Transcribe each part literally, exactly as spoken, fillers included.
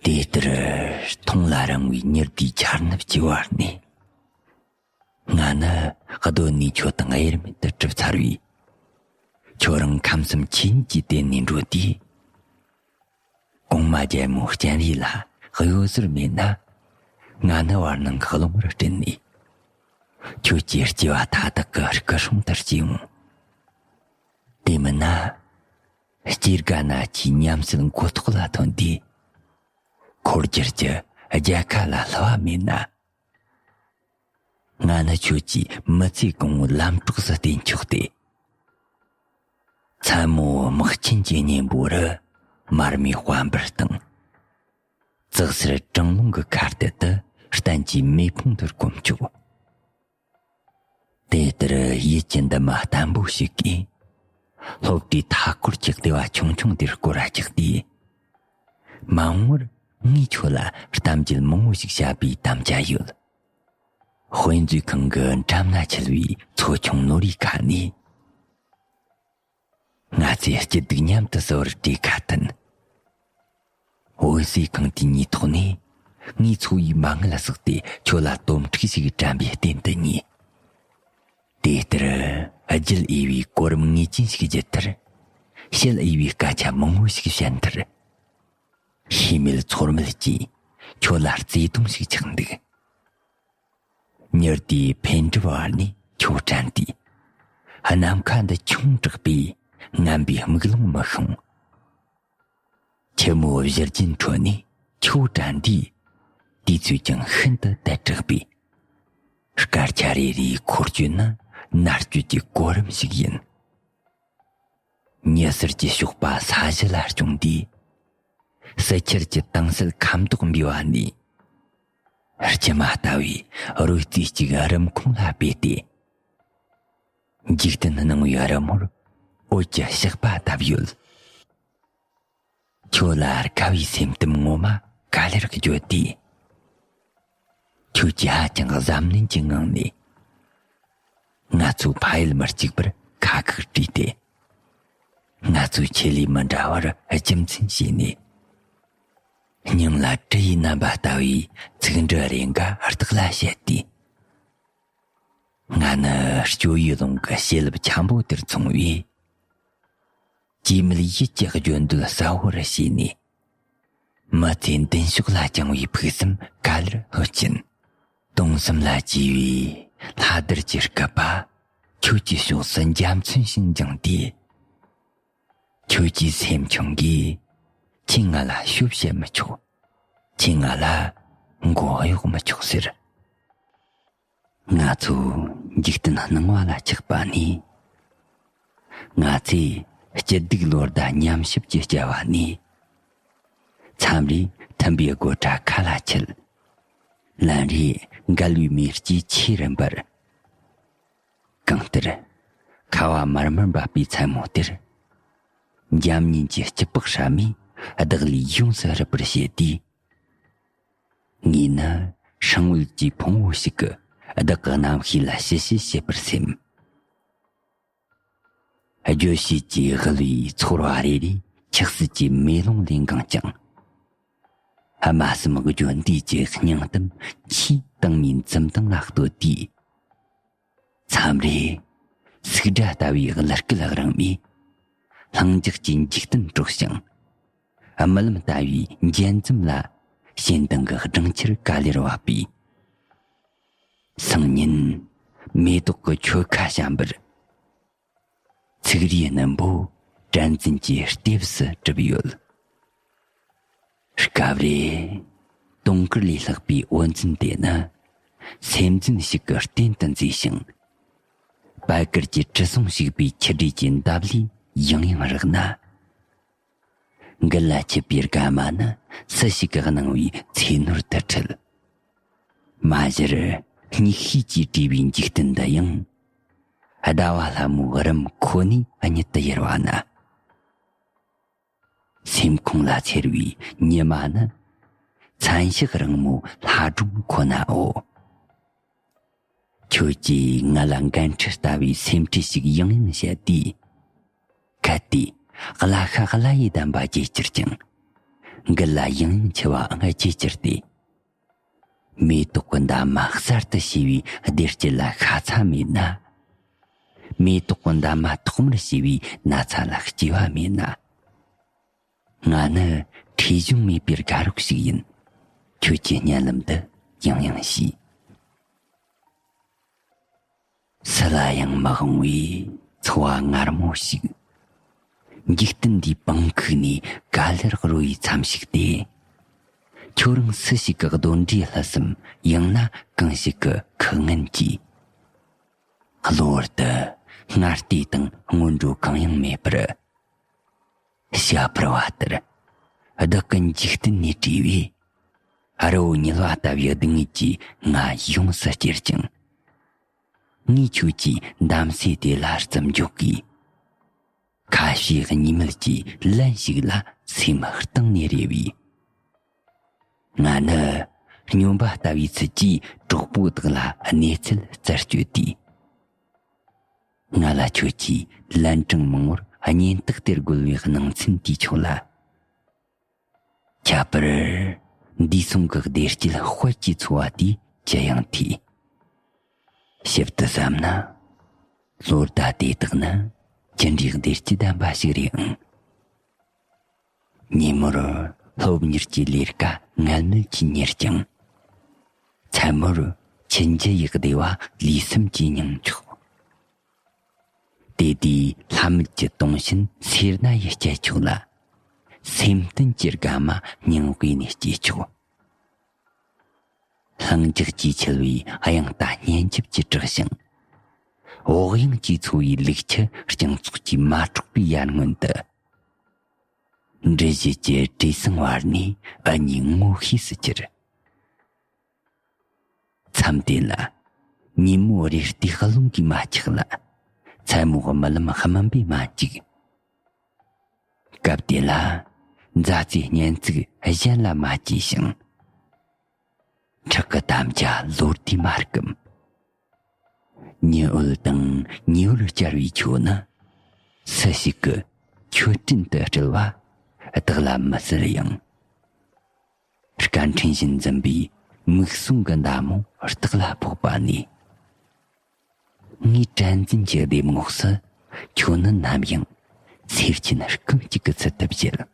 དེ་ལྟར་མཐོང་ལ་རིང་བའི་ཉི་ཟླའི་འཆར་སྣབས་ཀྱི་བར་ནས། ང་ནི་གདོད་ནས་ཁྱོད་དང་དབྱེར་མེད་དུ་གྲུབ་ཚར་བས། ཁྱོད་རང་ཁམས་གསུམ་ཆོས་ཉིད་ཀྱི་དོན་ནས་འགྲོ་དུས། གོང་མ་རྒྱལ་མོ་སྤྱན་རས་ལ་གཡོ་ཟོལ་མེད་ན། ང་ནི་བར་སྣང་གི་རླུང་བུར་སྤྲུལ་ནས། ཁྱོད་ཀྱི་སྐྱེ་བ་མཐའ་དག་གི་སྐུ་སྲུང་དུ་སྐྱེས་འོང་། དེ་མིན་ན། སྐྱེ་རྒ་ན་འཆིའི་ཉམས་སད་མགོ་ཐོག་ལ་ཐོན་དུས། འཁོར་སྒྱུར་གྱི་རྒྱལ་ཁ་ལ་བསླུ་བ་མེད་ན། ང་ནི་ཁྱོད་ཀྱི་མི་ཚེ་གང་བོའི་ལམ་གྲོགས་སུ་བརྟེན་ཆོག་སྟེ། མཚན་མོ་དམག་ཆེན་གྱི་གཉེན་པོ་རུ་མར་མེའི་དཔལ་འབར་དང་། ཙག་སེར་གྲང་རླུང་གི་ཁ་གཏད་དུ་གཏན་གྱི་མེ་ཕུང་དུ་སྒོམ་ཆོག། དེ་ལྟར་ཡིད་ཀྱི་འདུན་མ་བརྟན་པོ་ཞིག་གིས། སློབ་གྲྭའི་མཐའ་འཁོར་གྱི་ལྟེ་བ་ཆུང་ཆུང་དེར་སྐོར་ར་རྒྱག་དུས། མ་འོངས་པར་ངས་ཁྱོད་ལ་གཏམ་རྒྱུད་མང་བོ་ཞིག་བཤད་པའི་དམ་བཅའ་ཡོད། དཔེ་མཛོད་ཁང་གི་འགྲམ་ན་འཁྱིལ་བའི་མཚོ་ཆུང་ནོར་བུའི་ཁ་ནས། ང་ཚོས་སྐྱིད་སྡུག་མཉམ་དུ་བསུ་བར་གྲོས་ཁ་མཐུན། འོད་ཟེར་ཁང་དེའི་ཉེ་ཐོག་ནས་ངའི་འཚོ་བའི་མ་དངུལ་ཟགས་ཏེ་ཁྱོད་ལ་དོམ་ཕྲུག་ཞིག་དྲན་པའི་རྟེན་དུ་ངེས། དེ་ལྟར་བརྒྱུད་འོས་པའི་གོ་རིམ་ངེས་ཅན་ཞིག་བརྒྱུད་མཐར། བཤད་འོས་པའི་སྐད་ཆ་མང་བོ་ཞིག་བཤད་མཐར། ཤེས་མེད་ཚོར་མེད་ཀྱིས་ཁྱོད་ལ་བརྩེ་དུང་ཞིག་ཆགས་འདུག། ཉི་ཟླའི་འཕེལ་འགྲིབ་བར་ནས་ཁྱོད་དྲན་དུས། ནམ་མཁའ་འདི་ཆུང་དྲགས་པས་ངན་པའི་དམུགས་ལོང་མི་ཤོང་། ཆུ་མོ་བཞུར་རྒྱུན་ཁྲོད་ནས་ཁྱོད་དྲན་དུས། དུས་ཚོད་ཀྱང་ཤིན་ཏུ་དལ་དྲགས་པས། སྐར་ཆ་རེ་རེའི་འཁོར་སྐྱོད་ནི་མནར་གཅོད་ཀྱི་གོ་རིམ་ཞིག་ཡིན། ཉི་ཟེར་གྱི་གཤོག་པ་ས་གཞི་ལ་རྐྱོང་དུས། ཟིལ་ཆར་གྱི་དྭངས་གསལ་ཁ་མདོག་འབུས་པ་ནས། སྐྱེལ་མ་ལྟ་བུའི་རོལ་རྩེད་ཅིག་རིམ་ཁོང་ལ་སྤེལ་ཏེ། འཇིག་རྟེན་སྣང་བའི་རི་མོར་འོད་ཀྱི་ཞགས་པ་བཏབ་ཡོད། ཁྱོད་ལ་དགའ་བའི་སེམས་གཏམ་ངོ་མ་ག་ལེར་བརྗོད་དུས། ཁྱོད་ཀྱིས་ཧ་ཅང་གཟབ་ནན་གྱི་ངང་ནས། ང་ཚོ་ཕ་ཡུལ་མི་གཅིག་པར་ཁ་ཁུག་བྲིས་ཏེ། ང་ཚོའི་ཆེད་ལས་མི་འདྲ་བར་རྒྱུ་མཚན་བྱས་ནས། སྙིང་ལ་དྲི་ཡི་རྣམ་པ་ལྟ་བུའི་ཚིག་འབྲུ་རེ་འགའ་རྟགས་ལ་བཤད་དུས། ང་ནི་སྐྱོ་བའི་རླུང་གི་བྱེད་ལེབ་འཁྱམ་པོ་དེར་མཚུངས་པས། སྐྱེས་མེད་ཡིད་ཀྱི་བརྗོད་འདོད་གསལ་བོར་བྱས་ནས། མི་ཚེའི་མདུན་ཕྱོགས་ལ་བཅངས་པའི་ཕུགས་བསམ་ག་ལེར་ལྷོད་ཀྱིན། དུང་གསུམ་ལ་བཅས་པའི་ལྷ་དར་གྱི་སྐུད་པ། ཁྱོད་ཀྱི་ཕྱོགས་སུ་འཇའ་ཚོན་བཞིན་བརྒྱངས་ཏེ། ཁྱོད་ཀྱི་སེམས་ཆུང་གིས་ཁྱེད་ང་ལ་ཤོབ་བྱེད་མི་ཆོག། ཁྱེད་ང་ལ་མགོ་གཡོག་མི་ཆོག་ཟེར། ང་ཚོ་འཇིག་རྟེན་སྣང་བ་ལ་ཆགས་པ་ནས། ང་ཚོས་སྐྱིད་སྡུག་ལོ་ཟླ་མཉམ་གཤིབ་ཀྱི་སྐྱ་བ་ནས། མཚམས་རེ་མཐུན་པའི་སྒོ་གྲྭ་ཁ་ལ་འཁྱིལ། ལན་རེ་འགལ་བའི་མེ་ལྕེ་ཆེ་རུ་འབར། གང་ལྟར། ཁ་བ་མར་མར་འབབ་པའི་མཚན་མོ་དེར། འཇམ་མཉེན་གྱི་སྐྱི་པགས་སྲབ་མོས་བདག་ལས་ཡོངས་སུ་རུབ་པར་བྱེད་དུས། ངས་ནི་སྲང་འོད་ཀྱི་ཕུང་བོ་ཞིག་གིས་བདག་གི་རྣམ་ཤེས་ལ་ཞི་ཞི་བྱེད་པར་སེམས། རྒྱུ་བྱེད་ཀྱིས་དབུལ་བའི་ཚོར་བ་རེ་རེ་ཆགས་སྲིད་ཀྱི་མེ་ལོང་ལས་འགངས་ཀྱང་། དམའ་སེམས་བརྗོད་འདས་ཀྱི་སྙིང་གཏམ་ཆེས་གཏིང་མའི་འཛུམ་མདངས་ལ་ལྟོས་དུས། མཚམས་རེ། སུག་སྒྲ་ལྟ་བུའི་གླུ་སྐད་རང་མོས། ལྷིང་འཇགས་ཀྱི་འཇིག་རྟེན་དཀྲོགས་ཤིང་། རྨི་ལམ་ལྟ་བུའི་འཇའ་འཛུམ་ལ་ཞེ་འདང་གི་སྦྲང་ཆར་ག་ལེར་བབས་པས། སང་ཉིན་མེ་ཏོག་གི་ཆོལ་ཁ་བཤམས་པར། ཚིག་རིས་རྣོན་པོ་གྲལ་འཛིན་གྱི་ལྟེབས་སུ་གྲུབ་ཡོད། སྐབས་རེ། དུང་དཀར་ལས་ལྷག་པའི་འོད་འཛིན་དེ་ནི་སེམས་འཛིན་ཞིག་གི་རྟེན་དུ་མཛེས་ཤིང་། པད་དཀར་གྱི་དྲི་བསུང་ཞིག་པའི་ཆུ་འབྲས་ཀྱི་འདབ་ལས་ཡང་ཡང་རེག་ན། མགུལ་ལ་ཆུད་པའི་རྒན་མ་ནི་སུ་ཞིག་གི་གནང་བའི་ཚེ་ནོར་དུ་འཁྲིད། མ་གཞིར་སྙིགས་ཤས་ཀྱིས་བྲིས་པའི་འཇིག་རྟེན་འདི་ཡང་། ཟླ་བ་ལྷ་མོའི་རིམ་ཁོ་ནས་གཉིད་དུ་ཡུར་བ་ན། སེམས་ཁོང་ལ་འཚེར་བའི་ཉི་མ་ནི། མཚན་ཞག་རིང་མོའི་ལྷ་སྒྲུང་ཁོ་ནའོ། ཁྱོད་ཀྱིས་ང་ལ་འགན་འཁྲི་ལྟ་བུའི་སེམས་ཁྲལ་ཞིག་ཡང་ཡང་བྱེད་དུས། གལ་ཏེ་བརླ་ཤ་བརླ་ཡི་ལྡན་པ་བརྗེད་ཀྱིར་ཀྱང་། མགུལ་ལ་ཡང་ཡང་མཆེ་བའང་རྒྱས་གྱུར་ཏེ། མེ་ཏོག་གི་འདབ་མ་གསར་དུ་བྱས་པའི་བདེ་སྐྱིད་ལ་ཤ་ཚ་མེད་ན། མེ་ཏོག་གི་འདབ་མ་ཐོག་མར་བྱས་པའི་ན་ཚ་ལ་སྐྱེ་བ་མེད་ན། ང་ནི་འཁྲིས་གཞུང་མེད་པའི་དགའ་རོགས་ཤིག་ཡིན། ཁྱོད་ཀྱི་སྙན་ལམ་འདི་ཡང་ཡང་ཞུས། སུ་ལ་ཡང་མི་དབང་བའི་འཚོ་བ་མངར་མོ་ཞིག་འཇིག་རྟེན་འདིའི་པང་ཁུག་ནས་ག་ལེར་རོལ་བའི་མཚམས་ཤིག་སྟེ། ཁྱོད་རང་སུ་ཞིག་གི་གདོན་འདྲེའི་ལྷ་སྲིན། ཡང་ན་གང་ཞིག་གི་ཁུ་ངན་གྱིས། གློ་བུར་དུ་སྔར་ལྟས་དང་སྔོན་འགྲོ་གང་ཡང་མེད་པར། བྱ་འཕུར་བ་ལྟར་བདག་གི་འཇིག་རྟེན་ནས་བྲོས་པས། རི་བོ་ཉིལ་བ་ལྟ་བུའི་སྡུག་བསྔལ་གྱིས་ང་ཡོངས་སུ་བསྐྱུར་ཅིང་། ངས་ཁྱོད་ཀྱི་འདམ་སེ་དེ་ལ་རྩིབས་འཇོག་གིས། ཁ་ཕྱེའི་གཉིས་མེད་ཀྱི་ལན་ཞིག་ལ་སེམས་གཏིང་ནས་རེ་བས། ང་ནི་སྨྱོན་པ་ལྟ་བུའི་ཚུལ་གྱིས་གྲོགས་པོ་དག་ལ་གནས་ཚུལ་རྩད་གཅོད་དུས། ང་ལ་ཁྱོད་ཀྱིས་ལན་གྲངས་མང་བོར་གཉེན་རྟགས་དེར་རྒོལ་བའི་སྣང་ཚུལ་འདིས་ཆོག་ལ། ཁྱད་པར་འདས་སོང་གི་བདེ་སྐྱིད་དཔལ་གྱི་འཚོ་བ་དེས་ཅི་ཡང་འཐུས། ཞིབ་ཏུ་བསམ་ན། ལོ་ཟླ་དེ་དག་ནི་ཅི་འདྲའི་བདེ་སྐྱིད་ལྡན་པ་ཞིག་རེད་ཨང་། ཉིན་མོར་སློབ་གཉེར་གྱི་ལས་ཀ་ངལ་མུལ་གྱིས་གཉེར་ཀྱང་། མཚན་མོར་ཆུ་འཇུ་ཡི་བདེ་བ་ལུས་སེམས་ཀྱིས་མྱོང་ཆོག་དེ་དུས་ལྷ་མིག་གི་དུང་ཆེན་སེར་སྣ་ཡིས་སྐྱེལ་ཆོག་ལ། སེམས་རྟེན་གྱི་དགའ་མ་སྙིང་དབུས་ནས་སྐྱེས་ཆོག་ལྷིང་འཇགས་ཀྱིས་འཁྱིལ་བའི་དབྱངས་རྟ་སྙན་འཇེབས་ཀྱིས་གྲགས་ཤིང་། འོག་དབྱིངས་ཀྱིས་འཚོ་བའི་ལུག་ཁྱུ་རྐྱང་ཚོགས་ཀྱིས་མ་འཕྲོག་པའི་ཡར་སྔོན་དུ། འབྲུ་བཞི་གྱི་བྲེ་སྲིན་བར་ནས་འུ་གཉིས་ངོ་ཤེས་སུ་གྱུར། མཚམས་དེ་ལ། ཉིན་མོ་རེ་ལྟོས་རླུང་གིས་མ་ཆགས་ལ། མཚན་མོ་རྨི་ལམ་སྨིན་པས་མ་འཇིག་སྐབས་དེ་ལ། མཛའ་བརྩེའི་སྙན་ཚིག་གཞན་ལ་མ་གྱེས་ཤིང་། ཁྲག་གི་དམ་བཅའ་ལོ་ཟླས་མ་སྐམ། ཉི་འོད་དང་ཉི་འོད་བསྐྱར་བའི་ཁྱོད་ནི། སུ་ཞིག་གི་མཆོད་སྤྲིན་དུ་སྤྲུལ་བ་བདག་ལ་མི་གསལ་ཡང་། སྐད་འཕྲིན་བཞིན་འཛིན་པའི་མིག་ཟུང་གི་མདའ་མོ་སྟག་ལ་ཕོག་པ་ནས། ངའི་དྲན་འཛིན་གྱི་ལྡེབས་ངོགས་སུ་ཁྱོད་ནི་ནམ་ཡང་ཚེར་ཆེན་རྐང་གཅིག་གི་ཚུལ་དུ་བཞད།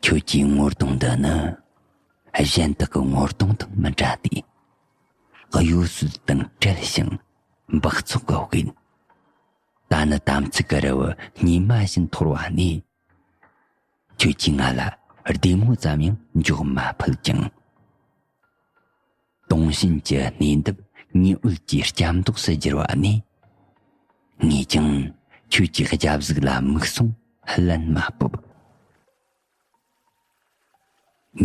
ཁྱོད་ཀྱི་ངོ་གདོང་འདི་ནི་གཞན་དག་གི་ངོ་གདོང་དང་མི་འདྲ་སྟེ། གཡོ་ཟོལ་དང་བྲལ་ཞིང་འབག་བཙོག་གི་དབུས། ད་ནི་དམ་ཚིག་གི་རི་བོ་སྙེ་མ་བཞིན་འཐོར་བ་ནས། ཁྱོད་ཀྱིས་ང་ལ་བདེ་མོ་ཙམ་ཡང་འཇོག་མ་ཕོད་ཀྱང་། དུང་ཞེན་གྱི་སྣེ་འདབས་ཉི་འོད་ཀྱི་སྐྱ་མདོག་སུ་བསྒྱུར་བ་ནས། ངས་ཀྱང་ཁྱོད་ཀྱི་རྒྱབ་གཟུགས་ལ་མིག་ཟུང་ལན་མ་ཕོབ།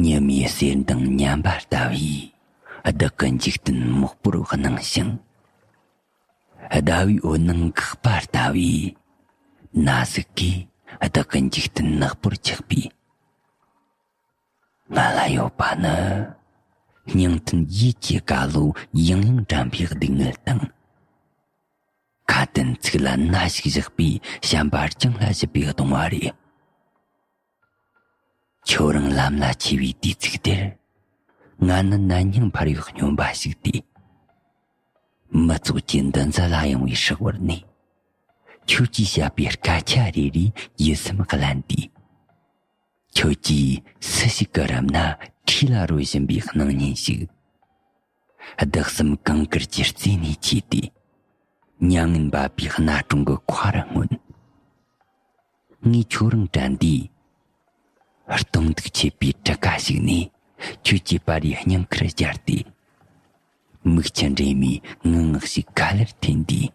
ཉི་མའི་ཟེར་མདངས་ཉམས་པ་ལྟ་བུའི་བདག་གི་འཇིག་རྟེན་མོག་པོར་སྣང་ཞིང་། ཟླ་བའི་འོད་སྣང་འགག་པ་ལྟ་བུའི་ན་ཟུག་གིས་བདག་གི་འཇིག་རྟེན་ནག་པོར་ཆགས་པས། ང་ལ་ཡོད་པ་ནི་སྙིང་མཐུན་ཡིད་ཀྱི་དཀའ་ལོ་ཡང་ཡང་དྲན་པའི་སྡུག་བསྔལ་དང་། ཁ་དན་ཚིག་ལ་ན་ཞིག་བཞག་པའི་བྱམས་པ་རྐྱང་ལ་ཞུགས་པའི་གདུང་བ་རེད། ཁྱོད་རང་ལམ་ལ་ཆས་པའི་དུས་ཚིགས་དེར། ང་ནི་ནད་སྙིང་འཕར་བའི་སྨྱོན་པ་ཞིག་སྟེ། མི་ཚོགས་ཀྱི་འདུ་འཛི་ལ་གཡེང་བའི་སྲེག་བར་ནས། ཁྱོད་ཀྱིས་བཤད་པའི་སྐད་ཆ་རེ་རེས་ཡིད་སེམས་བརླན་ཏེ། ཁྱོད་ཀྱིས་སུ་ཞིག་གི་རབ་ན་འཁྲིས་ལ་རོལ་བཞིན་པའི་སྣང་བརྙན་ཞིག་བདག་སེམས་གངས་དཀར་གྱི་རྩེ་ནས་མཆིས་ཏེ། མྱ་ངན་འབབ་པའི་གནའ་གྲོང་གི་མཁར་རུ་མངོན། ངས་ཁྱོད་རང་དྲན་དུས། སྟོང་སྡུག་ཆེ་བའི་གྲུ་ཁ་ཞིག་ནས་ཁྱོད་ཀྱི་པར་རིས་སྙིང་ཁར་སྦྱར་ཏེ། མིག་ཆུ་འདྲེས་མའི་ངུ་ངག་ཞིག་ག་ལེར་འཐེན་དུས།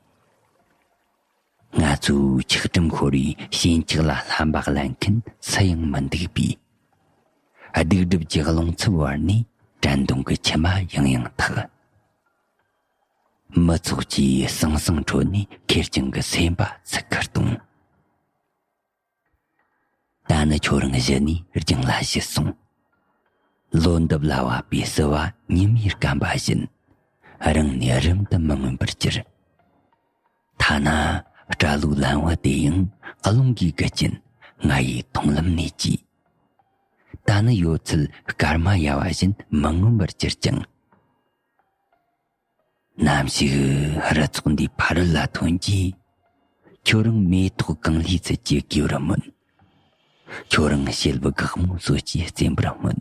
ང་ཚོའི་ཆགས་གྲུམ་ཤོར་བའི་ཞེན་ཆགས་ལ་བསླབ་པ་ལེན་མཁན་སུ་ཡང་མི་འདུག་པས། སྡིག་སྒྲིབ་ཀྱི་རླུང་འཚུབ་བར་ནས་དྲན་གདུང་གི་མཆི་མ་ཡང་ཡང་འཐག་མི་ཚོགས་ཀྱི་ཟང་ཟིང་ཁྲོད་ནས་ཁེར་རྐྱང་གི་སེམས་པ་ཚིག་ཁར་གཏོང་། ད་ནི་ཁྱོད་རང་གཞི་ནས་རྒྱང་ལ་བཞུད་སོང་། ལོ་འདབ་ལ་བབས་པའི་བསིལ་བ་ཉི་མའི་སྐམ་པ་བཞིན། རང་ནས་རིམ་དུ་མི་མངོན་པར་གྱུར། ཐ་ན་སྐྲ་ལོའི་ལན་བུ་དེ་ཡང་རླུང་གིས་བསྒུལ་ཅིང་ང་ཡི་མཐོང་ལམ་ནས་གྱིས། ད་ནི་ཡོད་ཚད་སྐར་མ་ཡལ་བ་བཞིན་མི་མངོན་པར་གྱུར་ཅིང་། ནམ་ཞིག་རི་ཚོགས་འདིའི་ཕ་རོལ་ལ་ཐོན་རྗེས། ཁྱོད་རང་མེ་ཏོག་གངས་ལྷའི་ཚལ་གྱི་རྒས་པར་སྨོན། ཁྱོད་རང་བྱེད་པོ་འགག་མོ་གསོད་ཀྱི་རྩེན་པར་སྨོན།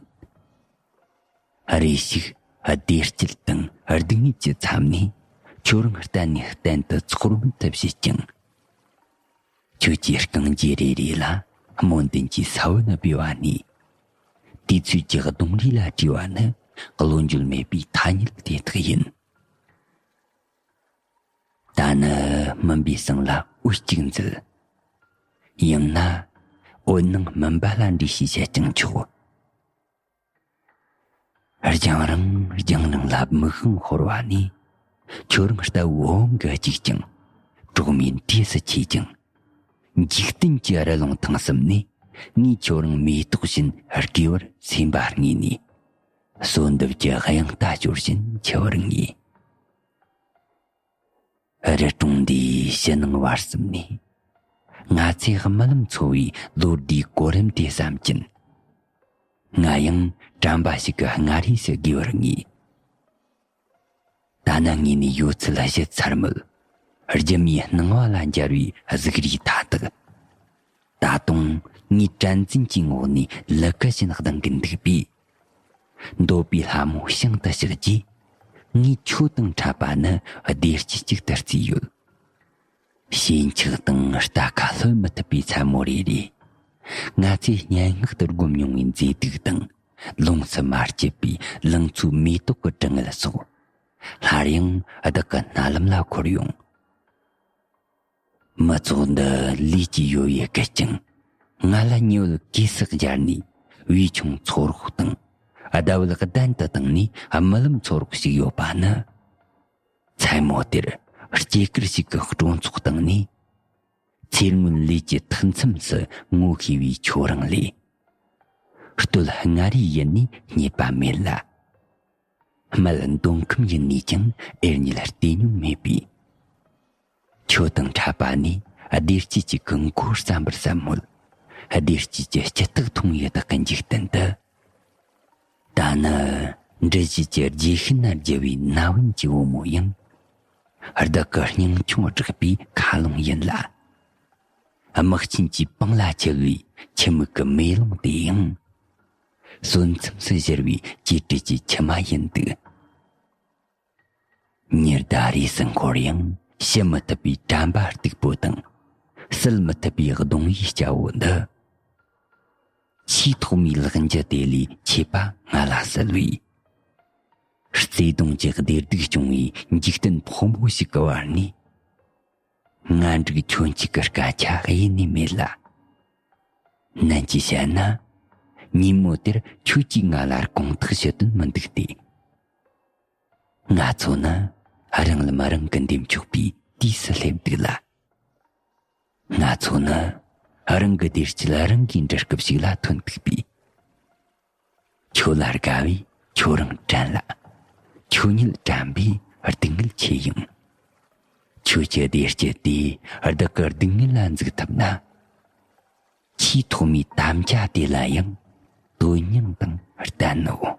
རེ་ཞིག་བདེ་སྐྱིད་དང་སྡུག་བསྔལ་གྱི་མཚམས་ནས་ཁྱོད་རང་གཏན་ནས་གཏན་དུ་ཚོར་མེད་དུ་བྱེད་ཅིང་། ཁྱོད་ཀྱི་རྐང་རྗེས་རེ་རེ་ལ་སྨོན་འདུན་གྱི་ས་བོན་སྦས་པ་ནས། དུས་ཚོད་ཀྱི་གདོང་རིས་ལ་བྲིས་པ་ནི་བློ་འགྱོད་མེད་པའི་ཐ་སྙད་དེ་དག་ཡིན། ད་ནི་མུན་པའི་གསེང་ལ་འོད་ཅིག་མཛད། ཡང་ན་འོད་སྣང་མུན་པ་ལ་འདྲིས་ཤིག་བྱེད་ཀྱང་ཆོག། རྒྱང་རིང་རྒྱང་རིང་ལ་མིག་དབང་ཤོར་བ་ནས། ཁྱོད་རང་ལྟ་བུའི་བུ་ག་གཅིག་ཀྱང་གྲོག་མའི་འདྲིས་སུ་ཆས་ཀྱང་། འཇིག་རྟེན་གྱི་རི་ཀླུང་ཐང་གསུམ་ནས་ངས་ཁྱོད་རང་མེ་ཏོག་བཞིན་རྒས་པར་སེམས་པ་རྔུས་ནས། གསོལ་འདེབས་ཀྱི་དབྱངས་རྟ་སྐྱོར་བཞིན་འཆི་བར་ངེས། རི་གྲོང་འདིའི་ཕྱི་ནང་བར་གསུམ་ནས། ང་ཚོས་རྨི་ལམ་འཚོ་བའི་ལོ་ཟླའི་གོ་རིམ་དེ་བསམ་གྱིན། ང་ཡང་དྲན་པ་ཞིག་གི་མངའ་རིས་སུ་རྒས་པར་ངེས། ད་ནི་ངས་ནི་ཡོད་ཚད་གཞི་ཚར་མོད། སྒྱུ་མའི་སྣང་བ་ལ་འབྱར་བའི་གཟུགས་རིས་མཐའ་དག། ད་དུང་ངའི་དྲན་འཛིན་གྱི་ངོགས་ནས་ལུ་གུ་བཞིན་གདང་གིན་འདུག་པས། འདོད་པའི་ལྷ་མོ་བྱང་དུ་གཤེགས་རྗེས། ངས་ཁྱོད་དང་འཕྲད་པ་ནི་བདེ་སྐྱིད་ཅིག་ཏུ་བརྩིས་ཡོད། ཞེན་ཆགས་དང་རྟ་ཁ་ལྷོད་མི་ཐུབ་པའི་མཚན་མོ་རེ་རེ། ང་ཚོས་སྙན་ངག་ཏུ་སྒོམ་མྱོང་བའི་མཛེས་སྡུག་དང་། ལོངས་སུ་མ་སྤྱད་པའི་ལང་ཚོའི་མེ་ཏོག་གི་སྒྲོན་དངུལ་སོགས། སླར་ཡང་བདག་གི་སྣ་ལམ་ལ་འཁོར་ཡོང་། མི་ཚོགས་འདི་ལུས་ཀྱི་ཡོ་བྱད་བསྐུལ་ཅིང་། ང་ལ་ཉེ་བར་གུས་ཕྱག་སྦྱར་ནས། བེའུ་ཆུང་ཚོ་རོགས་དང་། ཟླ་བོ་གདན་དུ་བཏིང་ནས་རྨི་ལམ་འཚོ་རོགས་ཤིག་ཡོད་པ་ནི། མཚན་མོ་དེར་སྐྱེས་སྐར་ཞིག་གི་སྤྲོ་ཚོགས་བཏང་ནས། ཚེར་སྔོན་ལུས་ཀྱི་ཐག་མཚམས་སུ་ངོ་ཤེས་པའི་ཁྱོད་རང་ལས། སྟོད་མངའ་རིས་ཡུལ་ནས་རྙེད་པ་མེད་ལ། སྨད་མདོ་ཁམས་ཡུལ་ནས་ཀྱང་ཨེ་རྙེད་བལྟས་མྱོང་མེད་པས། ཁྱོད་དང་འཕྲད་པ་ནས་བདེ་སྐྱིད་ཅིག་གི་མགོ་བརྩམས་པར་བསམ་མོད། བདེ་སྐྱིད་ཀྱི་སྐྱིད་ཐག་མཐོང་བའི་བདག་གི་འཇིག་རྟེན་དུ། ད་ནི་འབྲུ་བཞི་གྱི་རྗེས་ཤུལ་ན་རྒྱུ་བའི་ན་བུན་གྱི་བུ་མོ་ཡང་། བདག་གི་སྙིང་ཆུང་བསྒྲགས་པའི་མཁའ་རླུང་ཡིན་ལ། དམག་ཆེན་གྱི་པང་ལ་འཁྱིལ་བའི་ཁྱི་མིག་གི་མེ་ལོང་དེ་ཡང་། གསོན་མཚམས་སུ་བཞུར་བའི་གཅེས་སྤྲས་ཀྱི་མཆི་མ་ཡིན་འདུག། ཉི་ཟླ་རིས་སུ་འཁོར་ཡང་ཕྱི་མི་ཐུབ་པའི་དྲན་པ་སྟུག་པོ་དང་། བསིལ་མི་ཐུབ་པའི་གདུང་བའི་སྐྱ་བོ་འདི། ཆེས་ཐོག་མའི་ལག་འཇུ་དེ་ལས་ཆད་པ་ང་ལ་གསོལ་བས། བརྩེ་གདུང་གི་བདེ་སྡུག་སྐྱོང་བའི་འཇིག་རྟེན་ཕོ་མོ་ཞིག་གི་བར་ནས། ང་འགྲིག་ཁྱོད་གཅིག་གི་སྐད་ཆ་གཡེལ་ནས་མེད་ལ། ནན་གྱིས་བཤད་ན། ཉིན་མོ་དེར་ཁྱོད་ཀྱིས་ང་ལ་དགོངས་དག་ཞུ་དོན་མི་འདུག་སྟེ། ང་ཚོ་ནི་རང་ལམ་རང་གིས་འདེམས་ཆོག་པའི་དུས་སུ་སླེབས་འདུག་ལ། ང་ཚོ་ནི་རང་གི་བདེ་སྐྱིད་རང་གིས་འབྲི་སྐབས་ཤིག་ལ་ཐོན་འདུག་པས། ཁྱོད་ལ་དགའ་བས་ཁྱོད་རང་དྲན་ལ། ཁྱོད་ཉིད་དྲན་པས་སྡུག་བསྔལ་ཆེ་ཡང་། ཁྱོད་ཀྱི་བདེ་སྐྱིད་དེས་བདག་གི་སྡུག་བསྔལ་ལ་འཛུགས་ཐུབ་ན། ཆེས་ཐོག་མའི་དམ་བཅའ་དེ་ལ་ཡང་དོན་སྙིང་དང་ལྡན་ནོ།